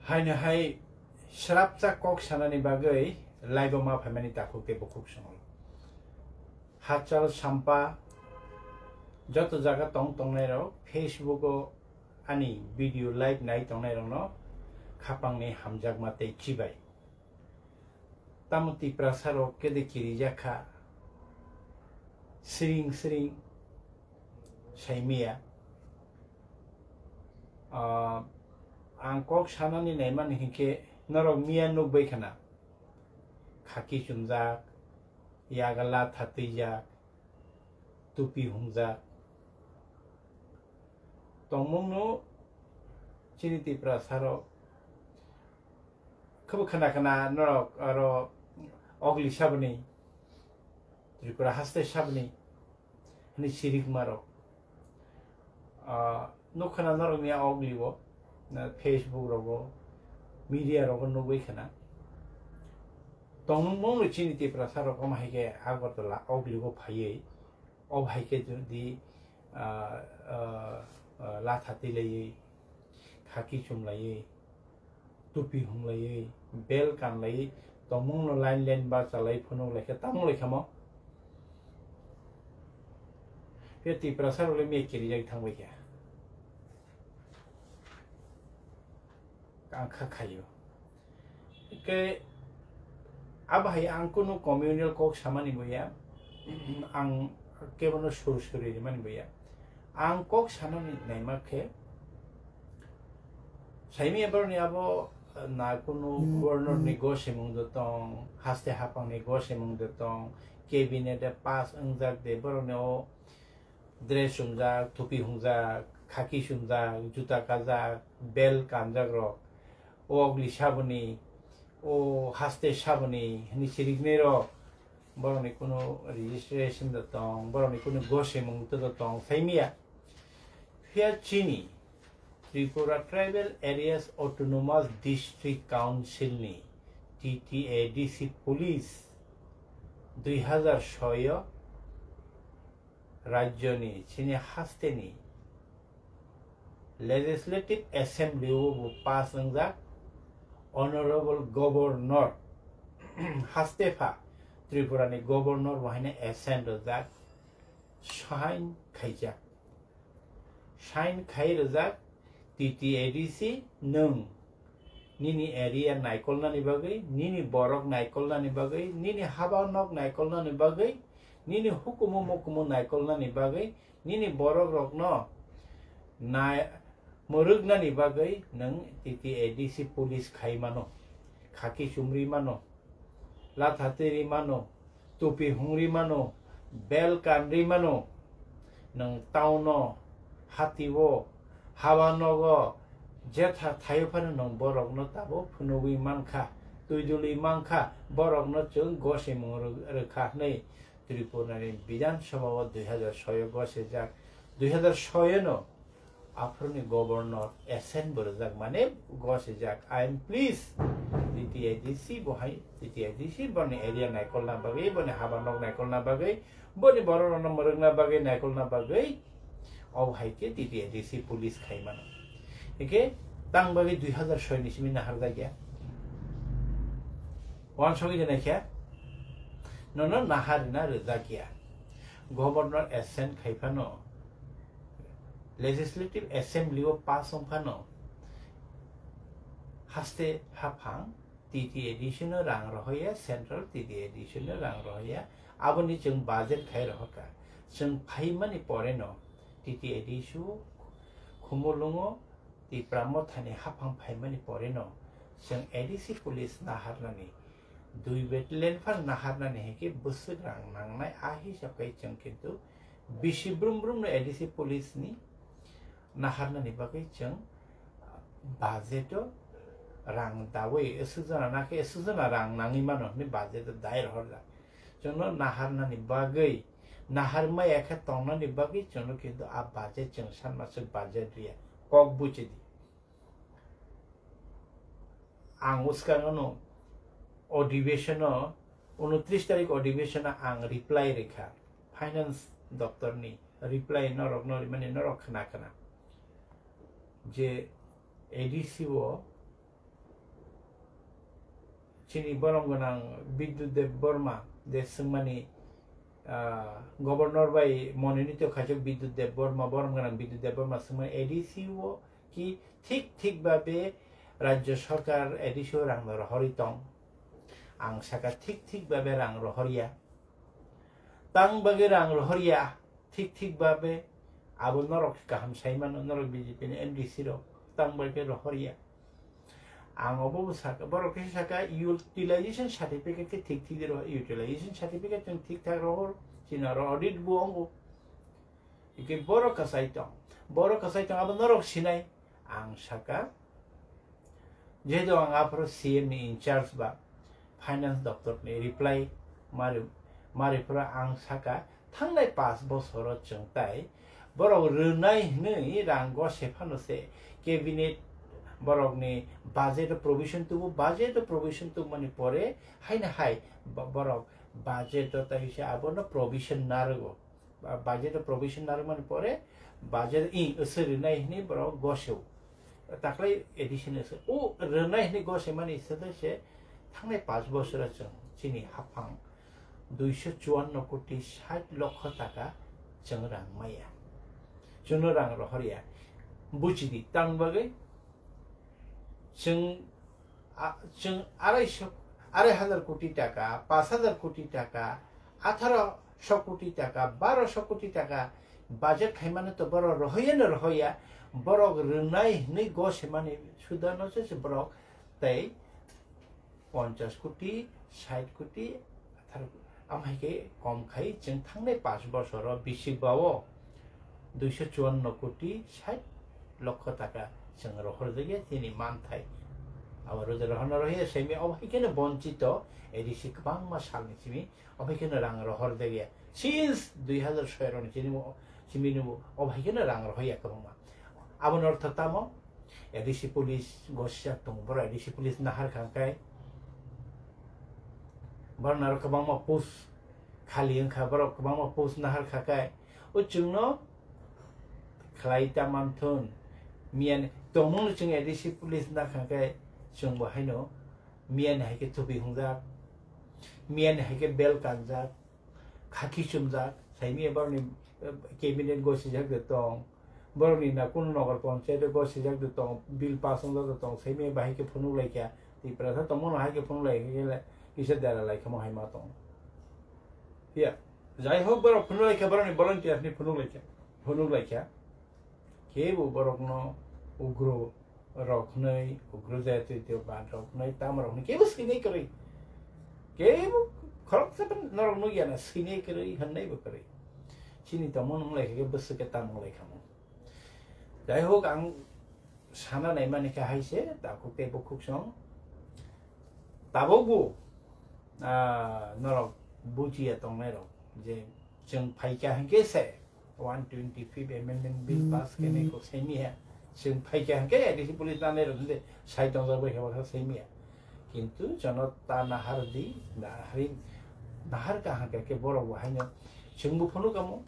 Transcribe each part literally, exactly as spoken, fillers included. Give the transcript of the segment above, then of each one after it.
Haino hai srapsa kok sanani bagwi live-o ma phaimani takhuk tei bukhuk songwi. Hachal Sampa joto jaga tong tongnairok Facebook-o ani video live nai tongnairokno khapangni hamjakma tei chibai. Tamo Tiprasa rok kede kirijak kha, siring siring saimaya. Ah, ang kok sanani naimani hinkhe norok miya nukbai khana, khaki chumjak, yaga latha twijak, tupi hungjak. Tongmungno chini Tiprasa rok khebo khana khana norok aro ogli saboni, Tripura haste saboni hwnwi sirikma rok. Ah, nukha na norok ni ogli o, na Facebook rogo, media rogo nugwi khana. Tongmung mungno chini Tiprasa rok omo hai khe Agartala ogli o phaiwi, ob hai khe jodi, ah, ah, ah, latha tilaiwi, khaki chumlaiwi, tupi humlaiwi, bel kanlaiwi, tongmungno line line ba chalai phunuk laikha, tamung laikha mo. Phiya Tiprasa rok le miya kirijak thangbai kha. Ang kha khayo. Ke abo hai ang kunu communal kok samani boya, ang kebono sur suri rimani boya. Ang kok sanani naima khe, saimi boroni abo na kunu governor ni gosemung do tong, haste hapang ni gosemung do tong, cabinet de pass wngjak de boroni o dress chumjak, thupi hungjak, khaki chumjak, juta kajak, bel kanjak rok, o ogli saboni, o haste saboni hwnwi siriknai rok, borokni kunu registration da tong, borokni kunu gosemung da tong, saimiya. Phiya chini Tripura Tribal Areas Autonomous District Council ni T T A D C police dui hazar soi o rajyoni chini hasteni Legislative Assembly o bo pass wngjak, Honorable Governor hastepha Tripura ni Governor bo haino assent rwjak, sign khaijak. Sign khai rwjak, T T A D C nwng nini area naikolnani bagwi, nini borok naikolnani bagwi, nini haba nok naikolnani bagwi, nini hukumu mukumu naikolnani bagwi, nini borok rokno nai-, mwrwknani bagwi nwng T T A D C police khai mano, khaki chumri mano, latha twi ri mano, tupi hungri mano, bel kanri mano, nwng town o, hati o, haba nogo, jetha thaio phano nwng borokno tabuk phunugwi mankha, twi dulwi mankha, borokno chwng gosimung rw-, rwkha hwnwi Tripura ni Bidhan Sabha o dui hazar soi o gosijak, dui hazar soi o no aphuruni governor assent bo rwjak, mane gosijak. I am pleased, T T A D C bo hai, T T A D C boni area naikolna bagwi, boni haba nok naikolna bagwi, boni borok rokno mwrwkna bagwi, naikolna bagwi, obo hai khe T T A D C police khai mano. Hingkhe tang bagwi dui hazar soi ni simi naharjak ya. Wansugwi de naikhe nono naharina rwjak ya. Governor assent khai phano, Legislative Assembly o pass wng phano, haste haphang T T A D C no rang rohoya, Central T T A D C no rang rohoya, aboni chwng budget khai rohorkha. Chwng phaimani pore no T T A D C o Khumulwngo Tipra Mothani haphang phaimani pore no chwng A D C police naharnani, dui battalion phano naharnani hinkhe bwswk rang nangnai, a hisab khai chwng kintu bisi brum brum no A D C police ni naharnani bagwi chwng budget o rang dawi, aswk jona nakhe aswk jona rang nangwi mano hwnwi budget o dai rohorjak. Chwngno naharnani bagwi, nahar maya khe tongnani bagwi chwngno kintu a budget chwng sanmaswk budget riya, kok buchidi. Ang bwskango no adhibeshon o, unotris tarik adhibeshon o ang reply rikha, finance doptor ni reply norok no rimani norok khna khna je A D C o chini borom gwnang Bidyut Deb Borma je swngmani, ah, governor bai mononito khaijak Bidyut Deb Borma, borom gwnang Bidyut Deb Borma swngmani A D C o ki thik thik babe rajya sarkar A D C o rang rohorwi tong. Ang saka thik thik babe rang rohorya. Tang bagwi rang rohorya, thik thik babe abo norok kaham sai mano, norok B J P ni M D C rok tang bagwi rohorya. Ang obo bo saka, borok khe saka utilization certificate khe thik thik rohor, utilization certificate chwng thik thak rohor, chini oro audit bo wngo. Hikhe borok kwchai tong, borok kwchai tong abo norok sinai. Ang saka, jehetu ang aphuru C M ni in charge ba finance doptor ni reply mari, mari phuru ang saka, thangnai pash bosoro chwng tai borok rwnai hwnwi rang gose phano se cabinet borokni budget o provision tubu, budget o provision tubumani pore haino hai bo-, borok budget o tai se abono provision narwgo. Ba-, budget o provision narwkmani pore budget i swrwinai hwnwi borok goseo. Taklai addition se o rwnai hwnwi gosemani sede se thangnai pash bosoro chwng chini haphang duiso chuanno koti sait lokho taka chwng rang maya. Chwngno rang rohorya. Buchidi, tang bagwi chwng, a, chwng arai so, arai hajar koti taka, pash hajar koti taka, atharo so koti taka, baro so koti taka budget khaimano to borok rohoyano rohoya, borok rwnai hwnwi gosemani sudano se borok tei ponchas koti, sait koti, atharo koti. Am hai khe kom khai chwng thangnai pash bosoro bisik bao duiso chuanno koti sait lokho taka chwng rohorjakya chini manthai. Abo rwja rohorna rohya semi, obo hai kheno bonchito A D C kwbangma salni simi obo hai kheno rang rohorjakya. Since dui hazar soi roni chini bo, simi nubo obo hai kheno rang rohorya kwbangma. Aboni ortho tamo? A D C police gosijak tongo, borok A D C police nahar kha khe, borok naro kwbangma post khali wngkha, borok kwbangma post nahar kha khe, o chwngno khlai ta manthun, miyani tongmungno chwng A D C police nakha khe, chwngbo haino miyani hai khe thupi hungjak, miyani hai khe bel kanjak, khaki chumjak, saimia borokni, eh, cabinet gosijak de tong, borokni na kunu nogar panchayat gosijak de tong, bill pass wngjak de tong, saimia bahai khe phunuk laikha, Tiprasa tongmano hai khe phunuk laikha khe kisa dera laikha mo hai ma tong. Phiya, jai hok borok phunuk laikha, borokni volunteer ni phunuk laikha, phunuk laikha. Kebo borokno ugro rok hwnwi, ugro jatitio bad rok hwnwi, tamo rok hwnwi kebo swinai kwrwi. Kebo khoroksa norok nukya na swinai kwrwi, hwnnai bo kwrwi. Chini tongmung wng lai khe bwswk khe tamo wng lai kha mo. Jai hok, ang sana naimani khe hai se, takhuk tei bukhuk song. Tabuk bo, ah, norok bujiya tongnai rok je chwng phaikha hwnkhe se one twenty-fifth Amendment Bill pass khainai kok saimiya. Chwng phaikha hwnkhe A D C police nanai rok hwnkhe sai tongjak bai kha bakha saimiya. Kintu jono ta nahar di, nahar, nahar ka hwnkhe khe borok bo haino chwngbo phunuk kamo.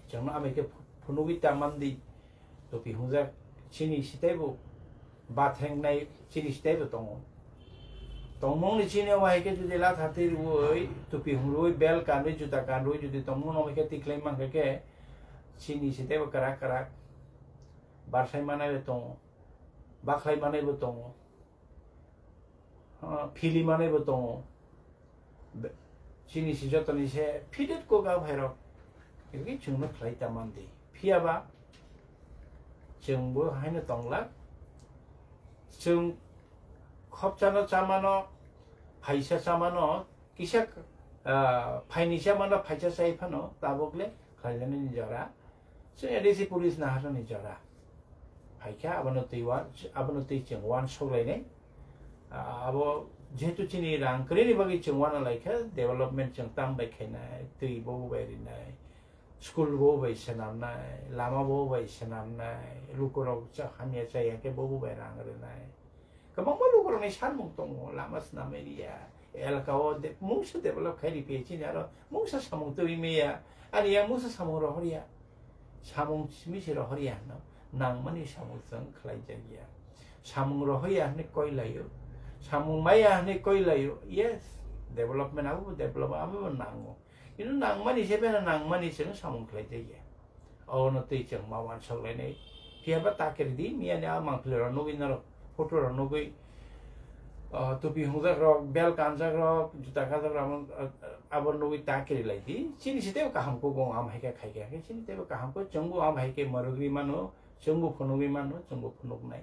Chwngno amai khe phunugwi ta man di. Topi hungjak chini sitaibo bathengnai chini sitaibo tongo. Tongmungni chini omo hai khe jodi latha twi rwui, topi hungrui, bel kanrwi, juta kanrwi jodi tongmung omo hai khe tikhlai mankha khe chini sitaibo kwrak kwrak barsai manaibo tongo, bakhlai manaibo tongo. Ah, phili manaibo tongo. Be-, chini se jotoni se fitted kok a bhairok. Ekhe chwngno khlai ta man di. Phiya ba chwngbo haino tongla. Chwng khopchano chamano, phaisa chamano, kisa, ah, phaini chamano phaisa chai phano tabuk le khlainani jora. Chwng A D C police naharnani jora phaikha, abono twi wan-, abono twi chwng uansuk lainai. Ah, abo jehetu chini rang kwrwini bagwi chwng uana laikha, development chwng tam bai khainai, twi bo bai rinai, school bo bai swnamnai, lama bo bai swnamnai, lukurok cha-, hamya chaya khe bo bai rang rwnai. Kwbangma lukurokni sanmung tongo, lama swnamwi riya, elaka o de-, mungsa develop khai ri phiya chini aro mungsa samung twi maya, ani yang mungsa samung rohorya, samung simi se rohorya hwno, nangmani samung chwng khlai jakya. Samung rohorya hwnwi koi laio, Samung maya hwnwi koi laio, yes, development abo bo develop abo bo nango. Kintu nangmani se bena nangmani chwng samung khlai jaya. Obono twi chwng ma uansuk lainai. Phiya ba ta kiri di, miya ni a mangpili rok nugwi norok photo rok nugwi, ah, tupi hungjak rok, bel kanjak rok, juta kajak rok, abo, abo nugwi ta kiri lai di. Chini se teibo kaham kuk wng am hai khe khai khe, chini teibo kaham kuk chwng bo am hai khe mwrwgwi mano, chwng bo phunugwi mano, chwng bo phunuknai.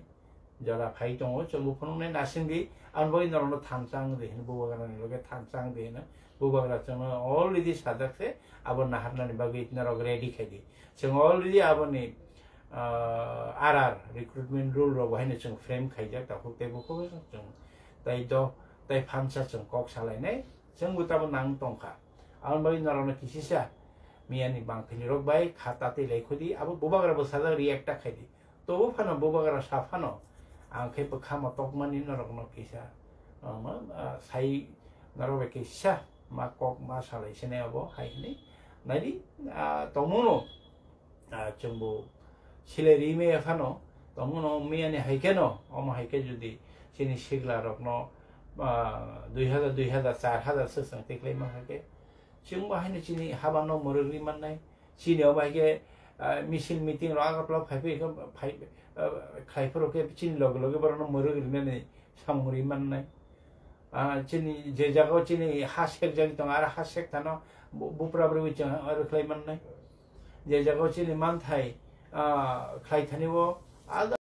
Jora phai tongo, chwng bo phunuknai nasingdi, aboni bagwi norokno thansa wng di hino, bubagrani loge thansa wng di hino, bubagra chwngno already sajak se, abo naharnani bagwi norok ready khai di. Chwng already aboni, ah, R R, recruitment rule rok bo haino chwng frame khaijak, takhuk tei bukhuk chwng tai do, tai phansa chwng kok salainai, chwng bo tabo nang tongkha. Aboni bagwi norokno kisisa miyani bangphili rok bai kha tatwi lai khudi, abo bubagra bo sajak react ta khai di. Tobo phano bubagra sa phano, ang khe bwkha motokmani norokno kisa, ah, ma, ah, sai norok bai kisa ma kok ma salai sinai abo hai hwnwi. Naidi, ah, tongmungno, ah, chwngbo silai ri maya phano tongmungno miyani hai kheno, omo hai khe jodi chini sigla rokno, ah, dui hazar, dui hazar, char hazar swk swng tiklai man kha khe, chwngbo haino chini habano mwrwk ri mannai. Chini o bai khe, ah, misil meeting rok agapla phai phai khe phai, ah, khlai phuru khe chini loge loge borokno mwrwk rinani samung ri mannai. Ah, chini je jaga o chini ha sek jagwi tongo, aro ha sek thano bu-, bupra bwrwi chwng aro khlai mannai. Je jaga o chini manthai, ah, khlai thani o, ah,